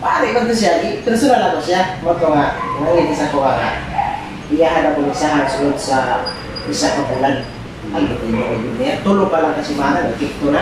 Pare ko siya, personal ako siya. Mo to nga, nangit sa ko nga. Iyahan ako isahan sulod sa isa ka bulan. Ay, ito yung niya. Tulo pa lang kasi mana, nagkikto na.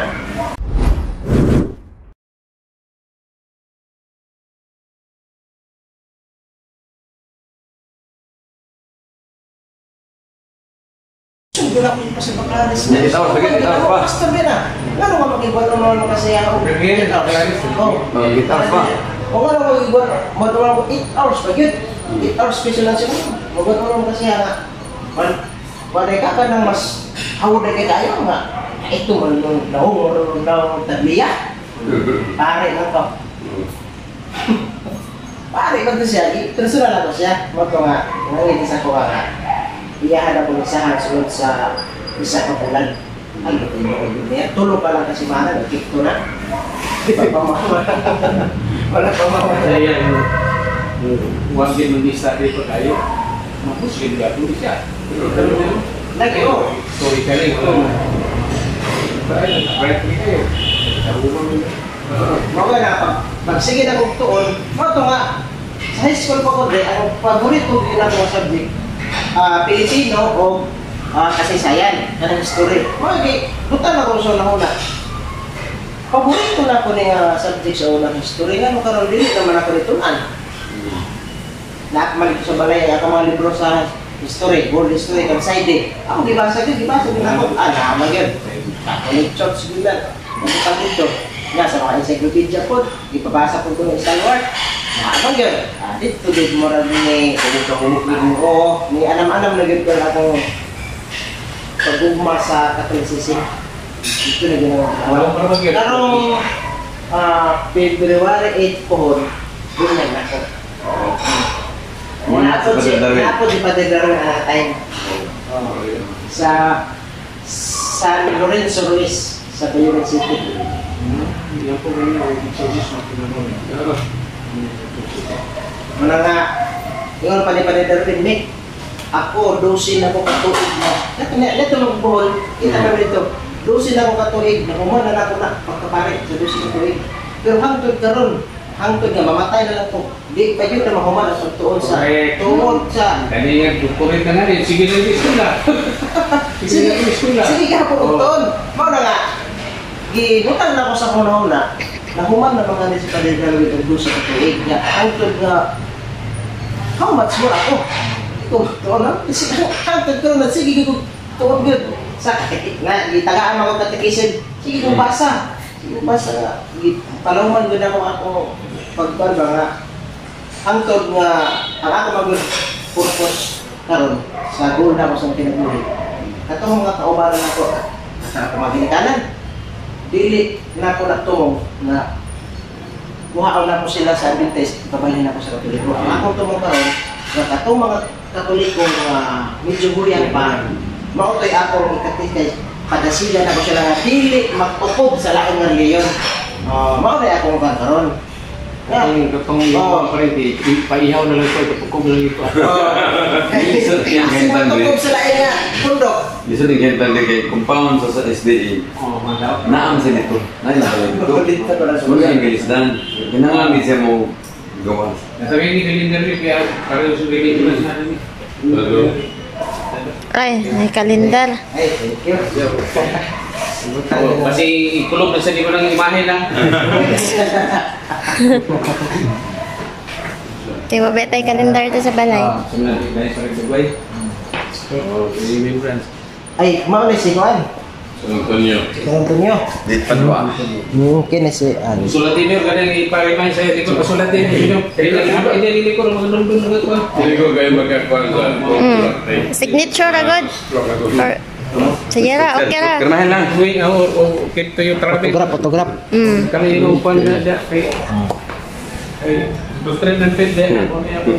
Wala ko pa sa Baclares. 8 hours, 8 hours pa. Basta ba na? Ano ka makigwat ng mga kasi ako? 8 hours. Oh. 8 hours pa. O nga naman magigwat, magagawa ko 8 hours pa yun. 8 hours special lang siya. Magagawa mo naman kasi nga. Wala ka ka nang mas hawad na kayo nga. Ito man nung nahungor ng tabliya. Pare lang to. Pare ko to siya. Personal ako siya. Mo to nga, nangit sa ko nga. Iyahan ako isahan sulod sa isa ka bulan. Ay, ito yung niya. Tulo pa lang kasi mana, nagkikto na. Di pa pamawa. Wala pa mawa. Kaya huwag din mag-isa dito tayo. Mapuslim ka po siya. Lagi, oh. Sorry ka rin. Right kayo. Mawala na, pag sige na kong tuon, ito nga, sa high school pa ko, ang paborito din ako sa subject, Pilipino o kasaysayan, kanang history. Mga butan ako sa una-una. Paborito na ako ni subject sa unang history. Nga, nung karoon din naman ako rituan. Nakamalit ko sa balay, ako mga libro sa history, world history, kag side. Ako gibasa yun, gibasa din ako. Ah, naman yun. Catholic Church, yun lang. Nagpapag dito. Nga, sa mga encyclopedia po, ipabasa po ko ng isang word. Naman yun. Ah, dito din mo rin ni oo, ni anam-anam na yun ko na akong pag-ugma sa Catholicism. Ito na ginawa ko. Karong February 8 po, doon na ako. Naapod si Padre Darwin ang time. Sa San Lorenzo Ruiz, sa Bayuran City. Yan po ganyan, ang service na pinagawa. Muna nga, ingon pa ni Padre Darwin, Mick, ako, 12 na ko katuig na. Neto magbuhol, kita na dito. 12 na ko katuig, nakuman na ako na pagkapare sa 12 na tuig. Pero hangtod karon, hangtod nga mamatay na lang ko. Di pa yun na mahuman ang pagtuon sa tuon sa kaniya doctorate na nga rin. Sige na yung eskwela. Sige na yung eskwela. Sige ka po tuon. Mao na nga. Gibutang na ko sa una-una. Nahuman na mga ni si Padre Darwin og 12 ka tuig nga hangtod nga how much more ako? Ikaw tuon na. Hangtod karon na sige ko tuon gyud. Sa na gitagaan ako katekisin. Sige kong basa. Sige kong basa nga. Palawman gud ako ako pagkuan ba nga hangtod nga ang ako mag purpose karon sa goal na ako sa kinabuhi. Katong mga kaubaran nako sa ako mga ginikanan. Dili na ako nagtumong na kuhaon na ko sila sa Adventist, pabalhin ako sa Katoliko. Ang akong tumong karon nga katong mga Katoliko nga medyo huyang pa, mao to'y akong ikatikay padasilan ako sila nga dili magtukob sa laing nga relihiyon. Mao na akong karon. Katong yung pa rin, paihaw na lang ito, tukob lang ito. Magtukob sa laing nga pundok. Lisod yung hentan din kay compound sa SDA. Naam sa dito. Naam sa dito. Muna yung galisdan. Kinangamit siya mo gawas. Nasabi ni kalendar yun, kaya pareho sa religion na namin. Ay, may kalendar. Ay, thank you. Kasi ikulog na sa di ko ng imahe lang. Di ba ba tayo kalendar ito sa balay? Ay, mauna si Juan. San Antonio. San Antonio. Dito pa doon. Mungkin si An. Sulatin niyo, ganyan ipa-remind sa'yo. Hindi ko pasulatin. Hindi ko magdundun ng ito. Hindi ko kayo magkakuan sa Signature agad. Sige ra, okay ra. Kirmahin lang. Uy, o kito yung traffic. Photograph, photograph. Kami inuupan na da kay ay doctor ng pet din ako niya po.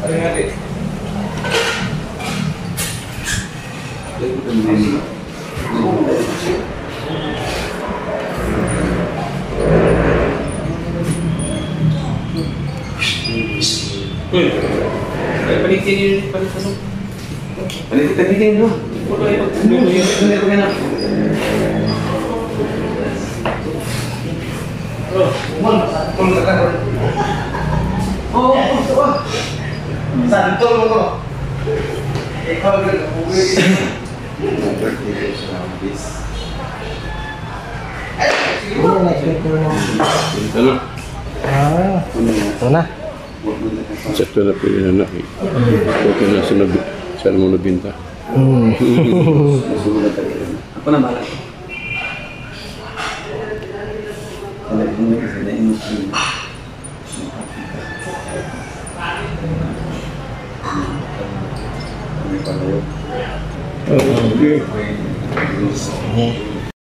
Ari-ari. Uy. Ay palitin yung palitan. Palitin no. Oh, oh, oh. Santol mo ko. Ikaw gyud uwi. Ano? Ah, ito na. Sakto na pwede na naki. Okay na sa nabi. Saan mo nabinta? Ako na bahala. Okay. Sige.